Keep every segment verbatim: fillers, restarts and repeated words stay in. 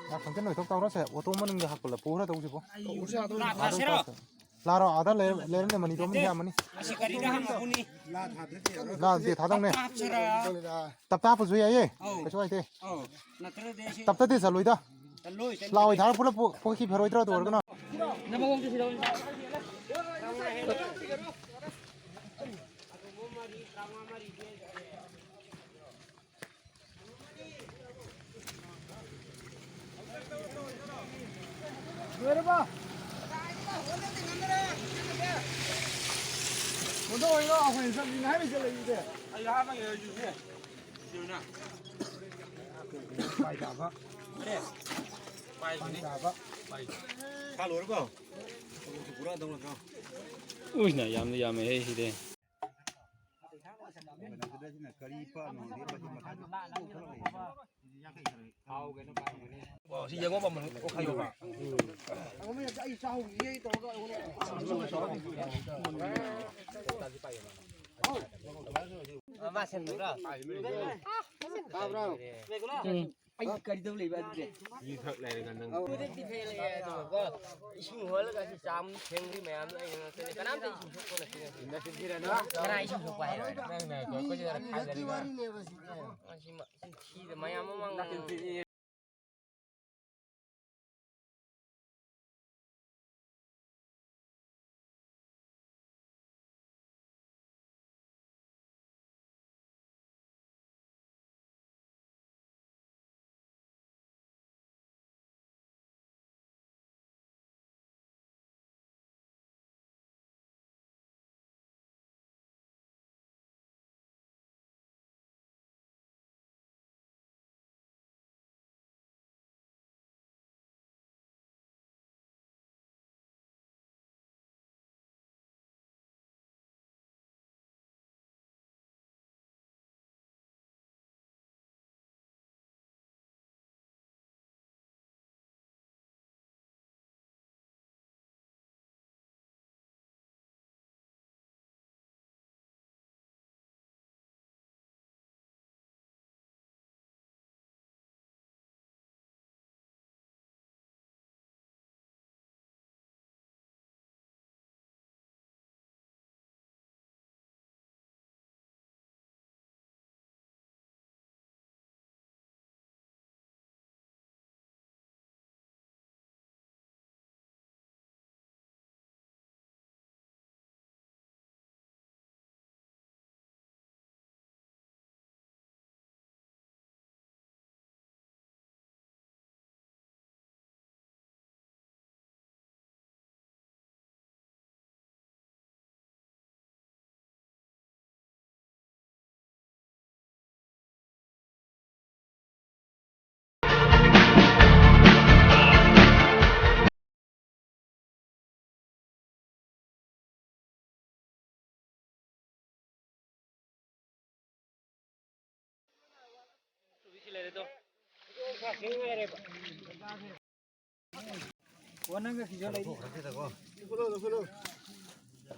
ꯉꯥꯛꯇꯪ ꯀꯩꯅꯣ ꯇꯧ ꯇꯧꯔꯁꯦ, ꯑꯣꯇꯣ ꯃꯅꯨꯡꯗ ꯍꯥꯞꯄꯂ ꯄꯨꯈ꯭ꯔ ꯇꯧꯁꯤꯕꯣ꯫ ꯂꯥꯛꯑꯣ, ꯑꯥꯗ ꯂꯩꯔ-, ꯂꯩꯔꯝꯅꯦ, ꯃꯅꯤꯗꯣ ꯑꯃ ꯌꯥꯝꯃꯅꯤ꯫ ꯑꯁꯤ ꯒꯥꯔꯤꯗ ꯍꯥꯡꯉꯛꯄꯅꯤ꯫ ꯂꯥꯛꯑꯗꯤ ꯊꯥꯗꯧꯅꯦ꯫ ꯇꯞꯇꯥ ꯍꯥꯞꯄꯁꯨ ꯌꯥꯏꯌꯦ꯫ ꯑꯧ꯫ ꯀꯩꯁꯨ ꯀꯥꯏꯗꯦ꯫ ꯑꯧ꯫ ꯅꯠꯇ꯭ꯔꯗꯤ ꯑꯁꯤ ꯇꯞꯇꯗꯤ ꯆꯠꯂꯣꯏꯗ꯫ ꯆꯠꯂꯣꯏ, ꯆꯠꯂꯣꯏ꯫ ꯂꯥꯛꯑꯣꯏ ꯊꯥꯔ ꯄꯨꯂꯞ ꯄꯨ-, ꯄꯨꯈꯤ ꯐꯦꯔꯣꯏꯗ꯭ꯔꯣ ꯑꯗꯨ ꯑꯣꯏꯔꯒꯅ꯫ ꯅꯃꯒꯣꯡꯗ ꯁꯤꯗ ꯑꯣꯏꯅ ꯂꯣꯏꯔꯕ? ꯀꯣꯟꯗ ꯑꯣꯏꯔꯣ, ꯑꯩꯈꯣꯏ ꯆꯠꯂꯤꯅꯦ ꯍꯥꯏꯔꯤꯁꯦ ꯂꯩꯔꯤꯁꯦ꯫ ꯑꯩ ꯍꯥꯞꯄꯒꯦ ꯍꯧꯖꯤꯛꯁꯦ꯫ ꯄꯥꯏ ꯇꯥꯕ꯫ ꯄꯥꯏꯕꯅꯤ꯫ ꯄꯥꯏ ꯇꯥꯕ꯫ ꯄꯥꯏ꯫ ꯁꯥ ꯂꯣꯏꯔꯕꯣ? ꯄꯨꯔꯥ ꯇꯧꯔꯗ꯭ꯔꯣ? ꯎꯏꯅ ꯌꯥꯝꯅ ꯌꯥꯝꯃꯦꯍꯦ ꯁꯤꯗꯤ꯫ ꯀꯔꯤ ꯄꯥꯛꯅꯣ ꯈꯪꯗꯦ, ꯃꯁꯤ ꯃꯊꯥꯁꯦ ꯄꯣꯛꯊꯣꯔꯛꯑꯦ꯫ ꯑꯣ, ꯁꯤ ꯌꯦꯡꯉꯣ, ꯃꯃꯜ ꯑꯣ, ꯈꯥꯏꯌꯣꯕ꯫ ꯃꯥ ꯁꯦꯟꯗ꯭ꯔꯣ? ꯇꯥꯕ꯭ꯔꯣ? ꯑꯩ ꯀꯔꯤꯗꯧ ꯂꯩꯕ ꯑꯗꯨꯗꯤ? ꯌꯨ ꯊꯛ ꯂꯩꯔꯒ ꯅꯪ꯫ ꯑꯗꯨꯗꯤ ꯐꯦꯜ ꯂꯩꯌꯦ ꯑꯗꯨꯒꯀꯣ, ꯏꯁꯤꯡ ꯍꯣꯜꯂꯒ ꯁꯤ ꯆꯥꯝ ꯁꯦꯝꯕꯤ ꯃꯌꯥꯝꯗꯣ ꯑꯩꯅ ꯉꯥꯛꯇꯅꯦ꯫ ꯀꯅꯥꯝꯇ ꯏꯁꯤꯡ ꯁꯣꯛꯄ ꯅꯠꯇꯦ ꯉꯁꯤ꯫ ꯀꯅꯥ ꯏꯁꯤꯡ ꯁꯣꯛꯄ ꯍꯥꯏꯔꯣ? ꯅꯪꯅ ꯑꯩꯈꯣꯏ ꯁꯤꯗ ꯈꯥꯏꯗꯔꯤꯕ꯫ ꯃꯁꯤ ꯃ-, ꯁꯤ ꯊꯤꯗ ꯃꯌꯥꯝ ꯑꯃ ꯉꯥꯡ-,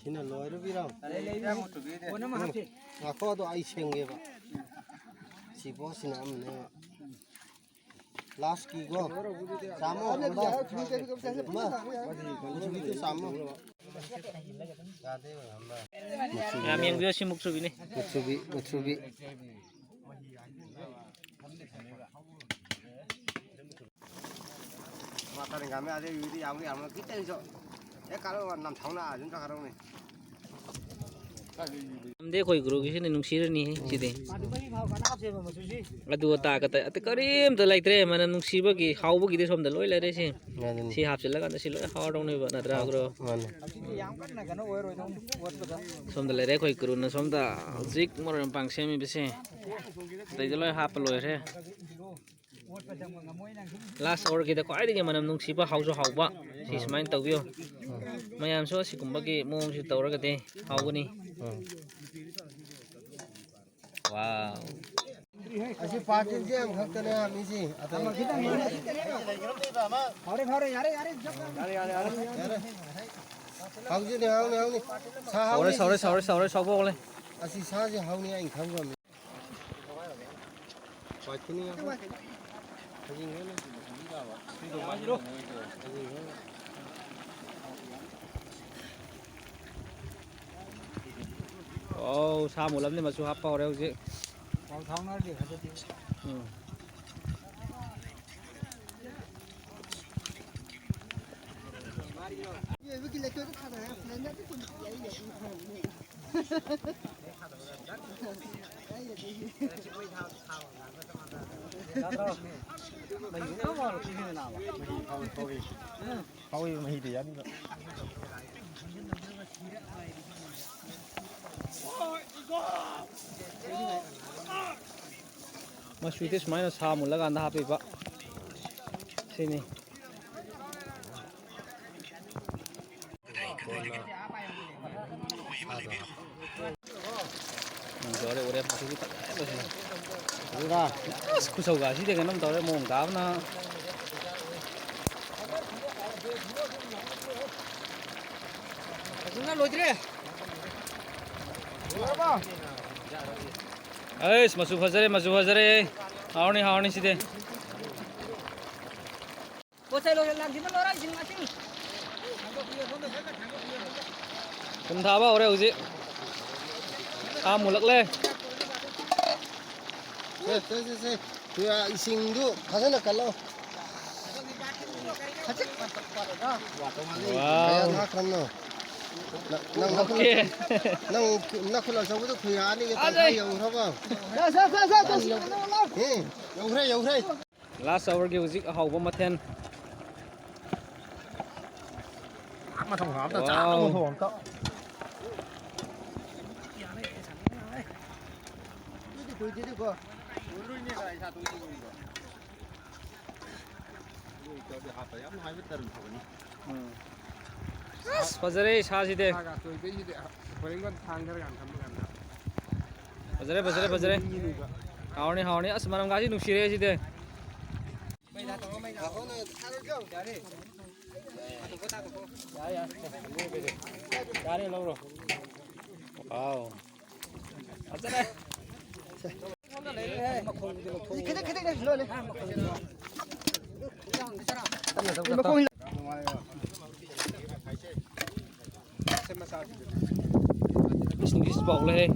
ꯁꯤꯅ ꯂꯣꯏꯔꯕꯤꯔꯣ? ꯉꯥꯏꯈꯣ, ꯑꯗꯣ ꯑꯩ ꯁꯦꯝꯒꯦꯕ꯫ ꯁꯤ ꯄꯣꯠꯁꯤꯅ ꯑꯃꯅꯦꯕ꯫ ꯂꯥꯁꯀꯤꯀꯣ꯫ ꯆꯥꯝꯃꯣ, ꯑꯃ꯫ ꯑꯃ꯫ ꯃꯨꯛꯁꯨꯕꯤꯗꯨ ꯆꯥꯝꯃꯣ꯫ ꯌꯥꯝ ꯌꯦꯡꯕꯤꯌꯨ, ꯁꯤ ꯃꯨꯛꯁꯨꯕꯤꯅꯤ꯫ ꯃꯨꯛꯁꯨꯕꯤ, ꯃꯨꯛꯁꯨꯕꯤ꯫ ꯃꯥ ꯇꯥꯔꯤꯡ ꯀꯥꯃꯦ ꯑꯗꯩ ꯌꯨꯗꯤ ꯌꯥꯝꯒꯤ ꯌꯥꯝꯅ ꯈꯤꯇꯪꯁꯨ ꯍꯦꯛ ꯀꯥꯔꯛꯑꯒ ꯅꯝꯊꯥꯎꯅ ꯑꯗꯨꯝ ꯆꯠꯈ꯭ꯔꯗꯧꯅꯤ꯫ ꯌꯥꯝꯗꯦ, ꯑꯩꯈꯣꯏ ꯒꯨꯔꯨꯒꯤꯁꯤꯅ ꯅꯨꯡꯁꯤꯔꯅꯤ ꯁꯤꯗꯤ꯫ ꯑꯗꯨ ꯑꯇꯥ ꯀꯇ-, ꯑꯇꯩ ꯀꯔꯤꯝꯇ ꯂꯩꯇ꯭ꯔꯦ꯫ ꯃꯅꯝ ꯅꯨꯡꯁꯤꯕꯒꯤ, ꯍꯥꯎꯕꯒꯤꯗꯤ ꯁꯣꯝꯗ ꯂꯣꯏ ꯂꯩꯔꯦ ꯁꯤ꯫ ꯃꯥꯅꯤ꯫ ꯁꯤ ꯍꯥꯞꯆꯤꯜꯂꯀꯥꯟꯗ ꯁꯤ ꯂꯣꯏ ꯍꯥꯎꯔꯗꯧꯅꯦꯕ, ꯅꯠꯇ꯭ꯔꯥ, ꯒꯨꯔꯨ? ꯃꯥꯅꯤ꯫ ꯁꯣꯝꯗ ꯂꯩꯔꯦ ꯑꯩꯈꯣꯏ ꯒꯨꯔꯨꯅ ꯁꯣꯝꯗ ꯍꯧꯖꯤꯛ ꯃꯔꯣꯏ ꯃꯄꯥꯡ ꯁꯦꯝꯃꯤꯕꯁꯦ꯫ ꯑꯇꯩꯗ ꯂꯣꯏ ꯍꯥꯞꯄ ꯂꯣꯏꯔꯦ꯫ ꯂꯥꯁ ꯑꯋꯥꯔꯒꯤꯗ ꯈ꯭ꯋꯥꯏꯗꯒꯤ ꯃꯅꯝ ꯅꯨꯡꯁꯤꯕ, ꯍꯥꯎꯁꯨ ꯍꯥꯎꯕ, ꯁꯤ ꯁꯨꯃꯥꯏꯅ ꯇꯧꯕꯤꯌꯨ꯫ ꯃꯌꯥꯝꯁꯨ ꯑꯁꯤꯒꯨꯝꯕꯒꯤ ꯃꯑꯣꯡꯁꯤ ꯇꯧꯔꯒꯗꯤ ꯍꯥꯎꯒꯅꯤ꯫ ꯎꯝ꯫ ꯋꯥꯎ꯫ ꯑꯁꯤ ꯄꯥꯇꯤꯟꯁꯦ ꯑꯃꯈꯛꯇꯅꯦ ꯍꯥꯞꯄꯤꯁꯤ꯫ ꯑꯇꯩ ꯐꯥꯎꯔꯦ, ꯐꯥꯎꯔꯦ, ꯌꯥꯔꯦ, ꯌꯥꯔꯦ꯫ ꯌꯥꯔꯦ꯫ ꯍꯥꯎꯖꯤꯅꯦ, ꯍꯥꯎꯅꯤ, ꯍꯥꯎꯅꯤ꯫ ꯁꯥ ꯍꯥꯎꯅꯤ꯫ ꯁꯥꯎꯔꯦ, ꯁꯥꯎꯔꯦ, ꯁꯥꯎꯔꯦ, ꯁꯥꯎꯔꯦ, ꯁꯥꯎꯕ ꯍꯧꯔꯦ꯫ ꯑꯁꯤ ꯁꯥꯁꯦ ꯍꯥꯎꯅꯤ ꯍꯥꯏꯅ ꯈꯪꯈ꯭ꯔꯕꯅꯤ꯫ ꯑꯧ, ꯁꯥ ꯃꯨꯜꯂꯝꯅꯤ, ꯃꯆꯨ ꯍꯥꯞꯄ ꯍꯧꯔꯦ ꯍꯧꯖꯤꯛ꯫ ꯄꯥꯎ ꯊꯥꯎꯅꯔꯗꯤ ꯐꯖꯗꯦ꯫ ꯎꯝ꯫ ꯍꯥꯎꯋꯦꯕ ꯃꯍꯤꯗꯤ ꯌꯥꯅꯤꯕ꯫ ꯃꯆꯨꯗꯤ ꯁꯨꯃꯥꯏꯅ ꯁꯥ ꯃꯨꯜꯂꯀꯥꯟꯗ ꯍꯥꯞꯄꯤꯕ ꯁꯤꯅꯤ꯫ ꯎꯝ, ꯂꯣꯏꯔꯦ, ꯎꯔꯦ, ꯃꯆꯨꯗꯤ ꯐꯖꯔꯦ, ꯃꯆꯨ꯫ ꯑꯗꯨꯒ ꯑꯁ, ꯈꯨꯁꯧꯒ ꯑꯁꯤꯗꯤ ꯀꯩꯅꯣꯝ ꯇꯧꯔꯦ, ꯃꯑꯣꯡ ꯇꯥꯕꯅ꯫ ꯉꯥ ꯂꯣꯏꯗ꯭ꯔꯦ꯫ ꯑꯩꯁ, ꯃꯆꯨ ꯐꯖꯔꯦ, ꯃꯆꯨ ꯐꯖꯔꯦ꯫ ꯍꯥꯎꯔꯅꯤ, ꯍꯥꯎꯔꯅꯤ ꯁꯤꯗꯤ꯫ ꯄꯣꯠ ꯆꯩ ꯂꯣꯏꯔꯦ, ꯂꯥꯡꯁꯤꯟꯕ ꯂꯣꯏꯔꯦ, ꯏꯁꯤꯡ ꯃꯥꯏꯁꯤꯡ꯫ ꯊꯨꯝ ꯊꯥꯕ ꯍꯧꯔꯦ ꯍꯧꯖꯤꯛ꯫ ꯊꯥ ꯃꯨꯜꯂꯛꯂꯦ꯫ ꯁꯦ, ꯁꯦ, ꯁꯦ, ꯁꯦ꯫ ꯏꯁꯤꯡꯗꯨ ꯐꯖꯅ ꯀꯜꯂꯣ꯫ ꯀꯌꯥ ꯊꯥꯈ꯭ꯔꯕꯅꯣ? ꯅ-, ꯅꯪ ꯅꯈꯨꯠ, ꯑꯣꯀꯦ꯫ ꯅꯪ ꯅꯈꯨꯠ ꯑꯆꯧꯕꯗꯣ ꯈꯨꯌꯥꯅꯤꯒ ꯇꯪꯈꯥꯏ ꯌꯧꯈ꯭ꯔꯕ? ꯁꯦ, ꯁꯦ, ꯁꯦ, ꯁꯦ, ꯁꯦ, ꯁꯦ, ꯁꯦ꯫ ꯑꯦ, ꯌꯧꯈ꯭ꯔꯦ, ꯌꯧꯈ꯭ꯔꯦ꯫ ꯂꯥꯁ ꯑꯋꯥꯔꯒꯤ ꯍꯧꯖꯤꯛ ꯑꯍꯥꯎꯕ ꯃꯊꯦꯜ꯫ ꯃꯊꯪ ꯊꯥ ꯑꯝꯇ ꯆꯥ ꯋꯥꯎ꯫ ꯑꯃ ꯊꯣꯡ ꯑꯝꯇ꯫ ꯎꯝ꯫ ꯑꯁ, ꯐꯖꯔꯦ ꯁꯥꯁꯤꯗꯤ꯫ ꯁꯥꯒ ꯇꯣꯏꯕꯩꯁꯤꯗꯤ ꯍꯣꯔꯦꯟ ꯊꯥꯡꯗꯔꯀꯥꯟ ꯊꯝꯃꯀꯥꯟꯗ꯫ ꯐꯖꯔꯦ, ꯐꯖꯔꯦ, ꯐꯖꯔꯦ꯫ ꯍꯥꯎꯔꯅꯤ, ꯍꯥꯎꯔꯅꯤ꯫ ꯑꯁ, ꯃꯅꯝꯒꯥꯁꯤ ꯅꯨꯡꯁꯤꯔꯦ ꯁꯤꯗꯤ꯫ ꯌꯥꯔꯦ, ꯌꯥꯔꯦ꯫ ꯌꯥꯔꯦ, ꯂꯧꯔꯣ꯫ ꯋꯥꯎ꯫ ꯐꯖꯔꯦ꯫ ꯈꯤꯇꯪ, ꯈꯤꯇꯪ ꯂꯣꯏꯔꯦ꯫ ꯃꯈꯣꯡ ꯏꯁ, ꯅꯨꯡꯁꯤꯠ ꯄꯥꯎ ꯂꯩꯍꯦ꯫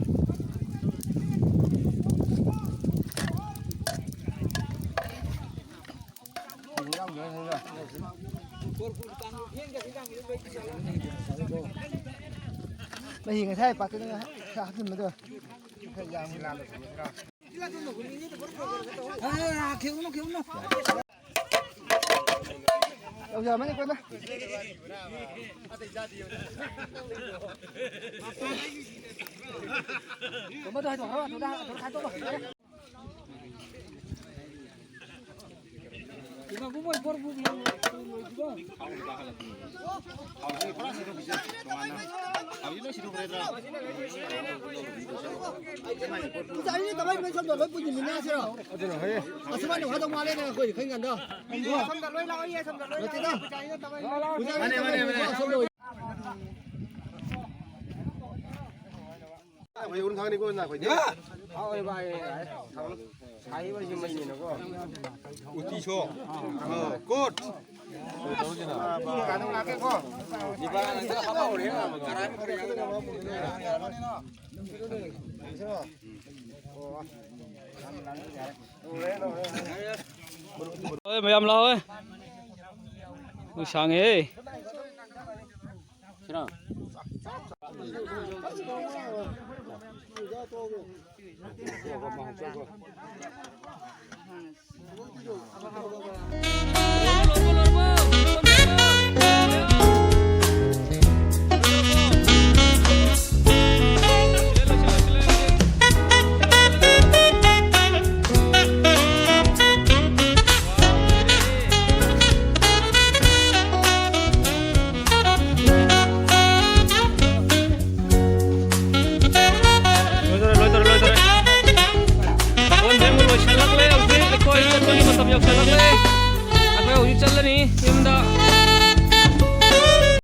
ꯃꯍꯤ ꯉꯁꯥꯏ ꯄꯥꯠꯇꯨꯗ ꯈꯔ ꯍꯥꯞꯆꯤꯟꯕꯗꯣ꯫ ꯌꯥꯝ ꯌꯥꯝꯃꯅꯤ ꯀꯣꯟꯅ꯫ ꯑꯗꯨꯅ ꯍꯣꯏ꯫ ꯑꯁꯨꯃꯥꯏꯅ ꯐꯗꯧ ꯃꯥꯜꯂꯦꯅꯦ ꯑꯩꯈꯣꯏ ꯈꯪꯀꯥꯟꯗ꯫ ꯁꯣꯝꯗ ꯂꯣꯏ ꯂꯥꯛꯑꯣ, ꯁꯣꯝꯗ ꯂꯣꯏ ꯂꯥꯛꯑꯣ꯫ ꯅꯠꯇꯦꯗ꯫ ꯃꯥꯅꯦ, ꯃꯥꯅꯦ, ꯃꯥꯅꯦ꯫ ꯑꯁꯣꯝꯗ ꯑꯣꯏ-, ꯍꯣꯏ, ꯎꯔꯨꯝ ꯊꯥꯡꯅꯤꯀꯣ, ꯅꯈꯣꯏꯗꯤ꯫ ꯍꯥꯎ, ꯍꯣꯏ, ꯚꯥꯏ, ꯌꯥꯏ, ꯌꯥꯏ꯫ ꯊꯥꯡꯅꯤ꯫ ꯁꯥꯏꯕ ꯍꯥꯏꯁꯤ ꯃꯩꯅꯤꯅꯀꯣ꯫ ꯎꯇꯤ ꯁꯣ꯫ ꯑ, ꯀꯣꯠ꯫ ꯀꯥꯅꯣ ꯂꯥꯛꯀꯦꯀꯣ꯫ ꯍꯣꯏ, ꯃꯌꯥꯝ ꯂꯥꯛꯑꯣ꯫ ꯃꯣꯏ ꯁꯥꯡꯉꯦꯍꯦ꯫